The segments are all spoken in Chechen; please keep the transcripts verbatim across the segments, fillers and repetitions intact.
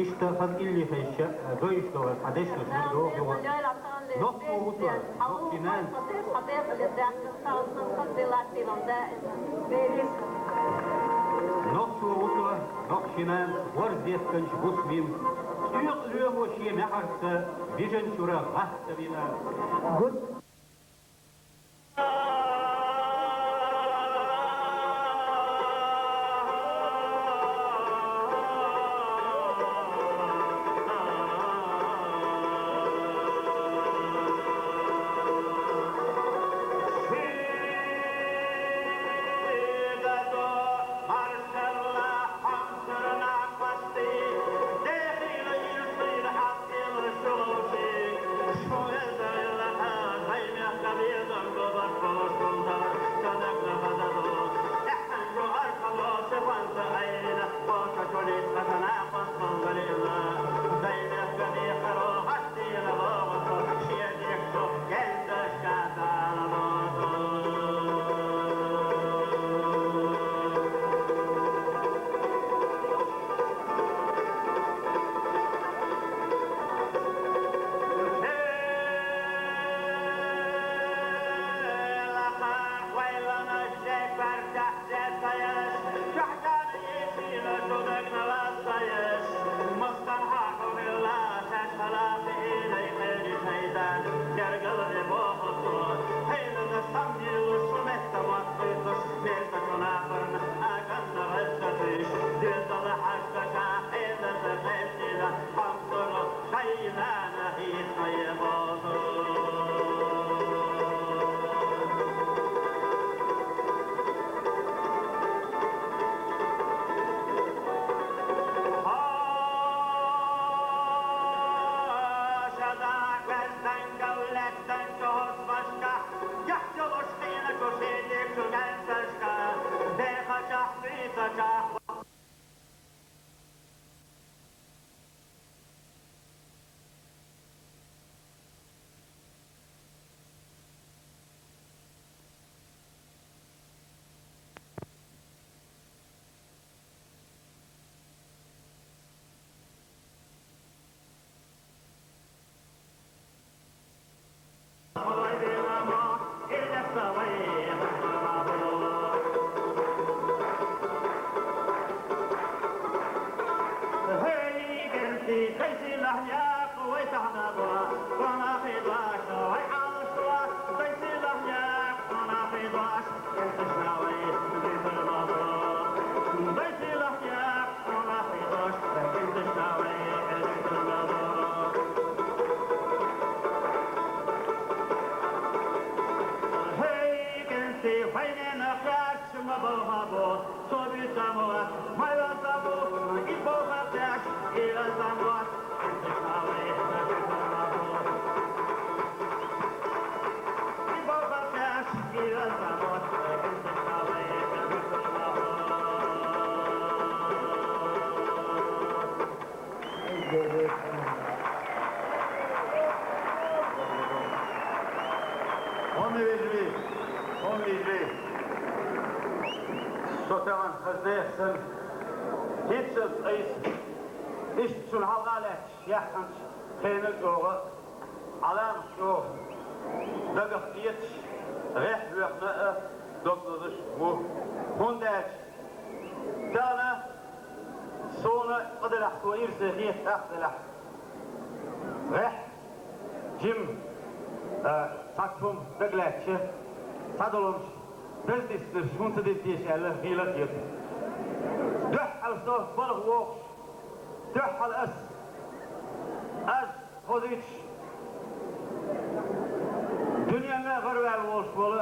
Иштта хаза илли хезча, дойуш долу хьан дешнаш мегадо юха. Нохчо ву со, нохчий нана. Нохчо ву со, нохчий нана, ворхӀ зесканчу бус вина. ЦӀоькъа лоьмо шен маьхьарца, вижина чуьра гӀатта вина. Хьоме вежарий, хьоме вежарий, со тахана хаза дехсан, хӀинца айса, иштта цунна хьалха лаьтташ яхханчу хенал чӀогӀа, Ӏаламат чӀогӀа дагах кхеташ, гӀеххьа воьхна а дог лозуш ву. ХӀунда аьлча тахана суна цкъа делахь, со ирсе хета тӀаккха делахь, гӀеххьа жима, а, цхьацца хӀума дагалаьцча, цхьа долуш даза диснарш хӀунда ца диза теша аьлла, хийла а хета. Дуьххьал со балха вогӀуш, дуьххьал ас, аз хозуьйтуш, дуьненна гӀараваьлла волуш волу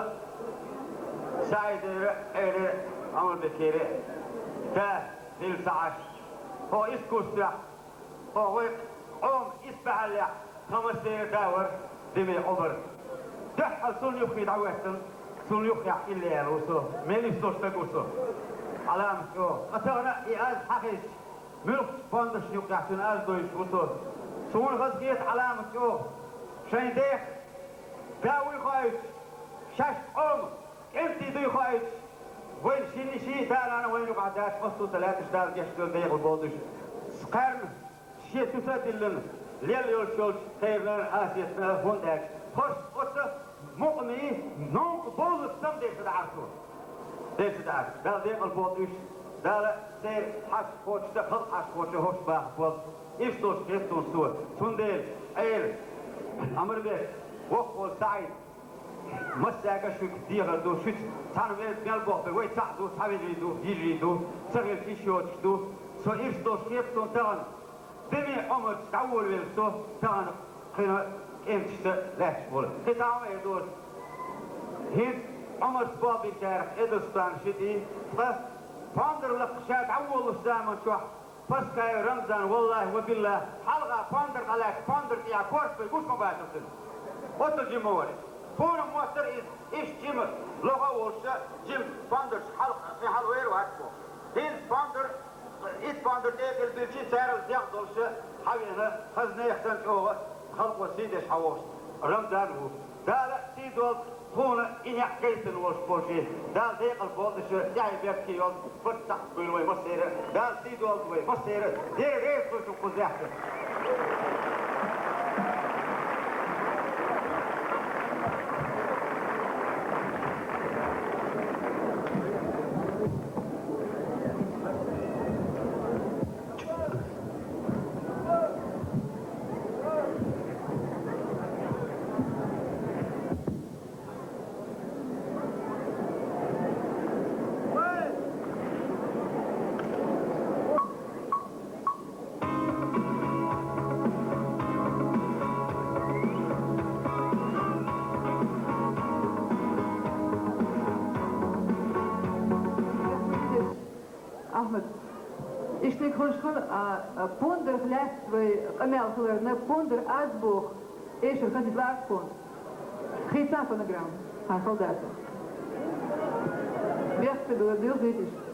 СаӀидера а, Ӏелера а, Ӏумарбекера а да хилла ца Ӏаш, хӀокху искусствехь, хӀокху вай къоман исбаьхьаллехь тхан массеран а да вара Диме Ӏумар. Дуьххьал цунна юххе дӀахӀоьттина, цунна юххехь илли яьлла ву со, мел йисталуш стаг ву со. Ӏаламат чӀогӀа. Ткъа тахана а и аз хьахезча, муьлххачу бондашна юккъехь цуьнан аз дойуш ву со. Суна хазахета Ӏаламат чӀогӀа. Шайн дех да вуй хоуьйтуш, шаьш къоман кӀентий дуй хоуьйтуш, вайна шинна ший а да-нана вайна юкъахь дац, массо а ца лаьтташ, Дала гечдойла, дехьа болдуш. Кхарна Шен чу са а диллина, лелла йолуш йолчу Хайрана а, Асетана а, хӀунда аьлча хӀорш оцу мукъамийн новкъа бовлуш самадеш даӀар цо. Деш даӀар. Дала декъал болу уьш. Дала церан хьашт кхочуш а, халкъ хьашт кхочуш а хӀорш бахархой. Иштта долуш хета суна цо. Цундела Ӏела, Ӏамарбек, воккхаволу СаӀид, массаьрга шуьга дехар ду, шуьца цхьаьна мел, мел боху, вай цхьаъ ду, цхьа вежарий ду, йижарий ду, ца хилча йиш йоцуш ду. Со иштта долуш хета суна тахана. Деми Ӏумарца дӀаволавелла со тахана кхин кӀенташца лаьтташ волу. Кхин цхьа хӀума эр доцу. ХӀинца Ӏумарца болх бинчарах Эдилстана шиъ, ткъа пондар лакхахь ша дӀаволалучу заман чохь Паскаев Рамзан, валлахӀи ва биллахӀи, хьалха пондар дӀалаьцна, пондар тӀехь корта бай гуш ма бацара цуьнан. Оццул жима вара. Тхуна моттара иза, иштта жима лоха а волуш, жима пондарш хьалха, кхин хьалавер вац бохуш. ХӀинца пондар, итт пондар тӀе а хилла билчи, царал зегӀ долуш, хьавеана, хаза нехан санна чӀогӀа халкъо сий деш хьавогӀуш Рамзан ву. Дала сий долчу тхуна и некъ гайтина волуш болчу. Дала декъал болуш, тӀаьхье беркате йолу барт сахьт буьйлу вай массеран. Дала сий долу вай массеран. Дела реза хуьлда кхузахь. Ахьмад, иштта хуьлуш хуьлу, а, а, пондарх лаьцна вай къамел хиларна, пондар аз боху, эшар хазийта лаьа тхуна. Хийца фонограмма, хьан хала дац. Бехк ца билар, дилхийта иштта.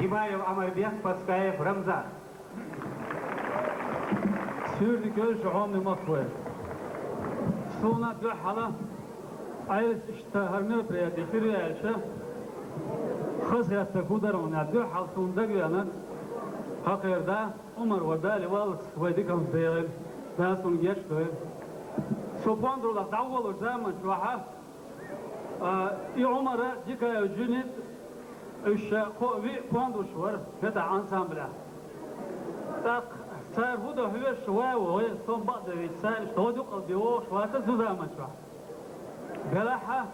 Димаев Амарбек, Паскаев Рамзан. Суьрниг йолуш хьоме махкахой. Суна дуьххьала Ӏелас иштта хӀара мероприяти хир ю аьлча, хазахетта хӀун дара хьуна, дуьххьала суна дагавеана хӀокхеран да Ӏумар вара, Дала валлалц вай диканца дегӀира, Дала цунна гечдойла. Со Пондурах дӀаволучу заман чохь а, и Ӏумара, Дикаев Жинит, уьш кхоъ виъ пондуш вара хӀетахь ансамблехь. ТӀаккха цара хӀун до хьоьжуш ван ву вай, со бакъдевлча, цара иштта гӀо дукъал бен вогӀуш вацара цу заман чохь. Делахь а,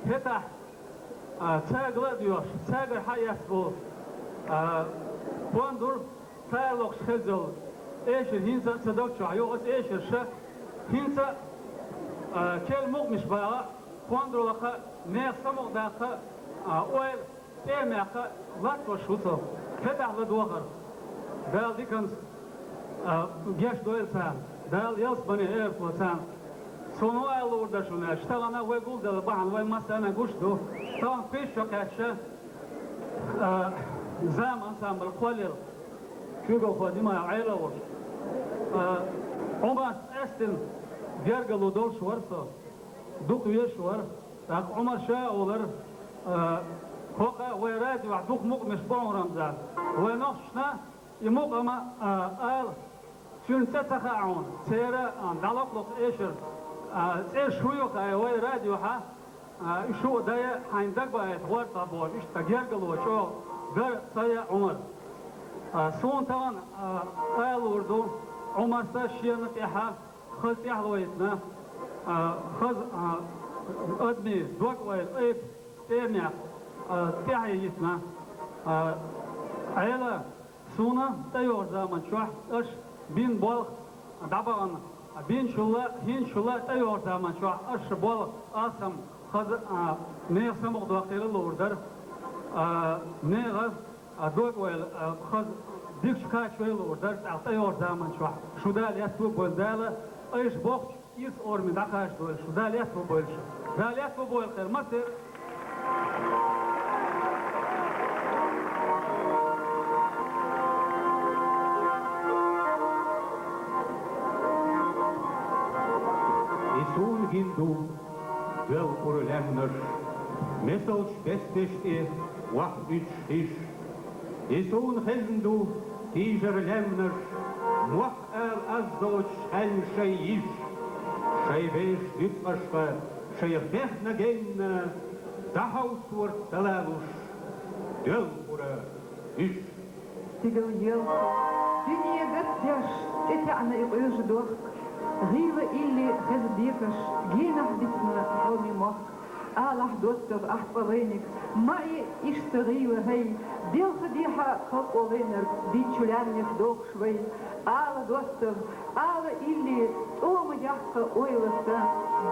хӀетахь, а, цаьрга ла а доьхуш, цаьргара хьаэцна болу, а, Пондур, цара лохуш хезна йолу эшар хӀинца а сан дог чохь ю, оцу эшарша хӀинца а, а, керла мукъамаш бала, Пондурах а, нехан самукъадаккха а, а, ойла тӀе а мекха, латтош ву со, хӀетахь ладогӀарх. Дала диканца, а, гечдойла царна. Дала ялсамане эшар ло царна. Суна хӀун ала луур дара шуна аьлча, тахана вай гулделла бахьана вай массарна а гуш ду. Тахана пхи шо кхаьчча, а, «Зама» ансамбль кхоллаелла, куьйгалхо Димаев Ӏела а волуш. А, Ӏумарца къаьстина гергарло долуш вара со. Дукха везаш вара. ТӀаккха Ӏумар ша а олура, а, хӀокху вай радиохь дукха мукъамаш бу хьуна, Рамзан. Вай нохчашна и мукъам а, а, ала, цуьнан цӀе ца хаьа хьуна, церан, а, дӀалокху-локху эшар, а, цӀераш хӀун ю хаьа вай радиохьа, а, уьш шу а дай, хьайна дагабаийта гӀортор бохуш, иштта гергарло чӀогӀа дара сан а, Ӏумар. А, суна тахана, а, ала луур ду, Ӏумарца шена тӀехьа хаза тӀаьхьало йитина, а, хаза, а, адамийн дог-ойла айба тӀе а мекха, а, тӀаьхье йитина, а, Ӏела, суна тӀейогӀучу заман чохь аша бина болх дӀабахана, бинчул а, хӀинцачул а тӀейогӀучу заман чохь аша болу алсам хаза, а, нехан самукъадоккхийла луур дара, а, нехан а, дог-ойла, а, хаза дикачу кхачойла луур дара, тӀаккха тӀейогӀучу заман чохь шу Дала летто а бойла, Дала айша бохучу ирс ораме дӀакхачадойла шу, Дала летто а бойла шу. Дала летто а бойла хир, массеран а. И суна гина ду доьлхура лаьмнаш, месалчу бесташ тӀе охьа уьдуш хиш. И суна хезна ду тийжара лаьмнаш, мохь ала аз доцуш хьаьнна шайн йиш. Шайн бераш дуьтӀашха, шайн бехна генна, дӀахьовсорца далалуш, доьлхура уьш. Стигал елха, дуьне гатдеш, тӀетаьӀна и къоьжа дохк, гӀийла илли хеза декаш, генахь дицна хьоме мохк. Алахь доттагӀа ахь цкъа лайниг, ма и иштта гӀийла хӀай, белха дехьа халкъо лайнарг, дийцчу лаьмнех дохуш вай. Ала доттагӀа, ала илли, тӀома яккха ойлаца,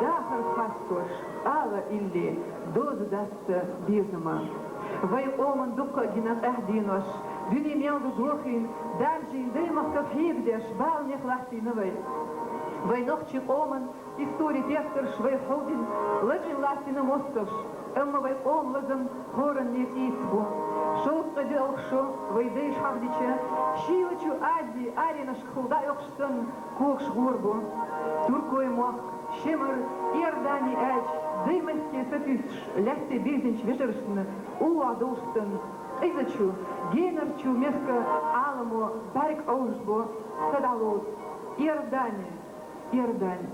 дахар хастош, ала илли, доза дац безама. Вай къоман дуккха а гина къаьхьа денош, дуьне мел ду дохийна, даржийна даймахках хьегадеш, баланех латтийна вай. Вай нохчийн къоман историн теттарш вай хьулдина, лачкъийна латтийна мостагӀаш, амма вай къоман лазам хӀоранна цӀийца бу. Шовзткъе доьалгӀа шо вай дайша хьахдича, шийлачу Азин аренашкахула дӀаоьхуш санна, когаш гӀора бу. Туркойн мохк, Шемара, Иордани аьлча, даймахке сатуьйсуш, лаьтте бирзинчу вежаршна уллохь довш санна, къизачу, генарчу мехкан Ӏаламо бӀаьрг Ӏовжабо, са дӀалоцу Иордани, Иордани.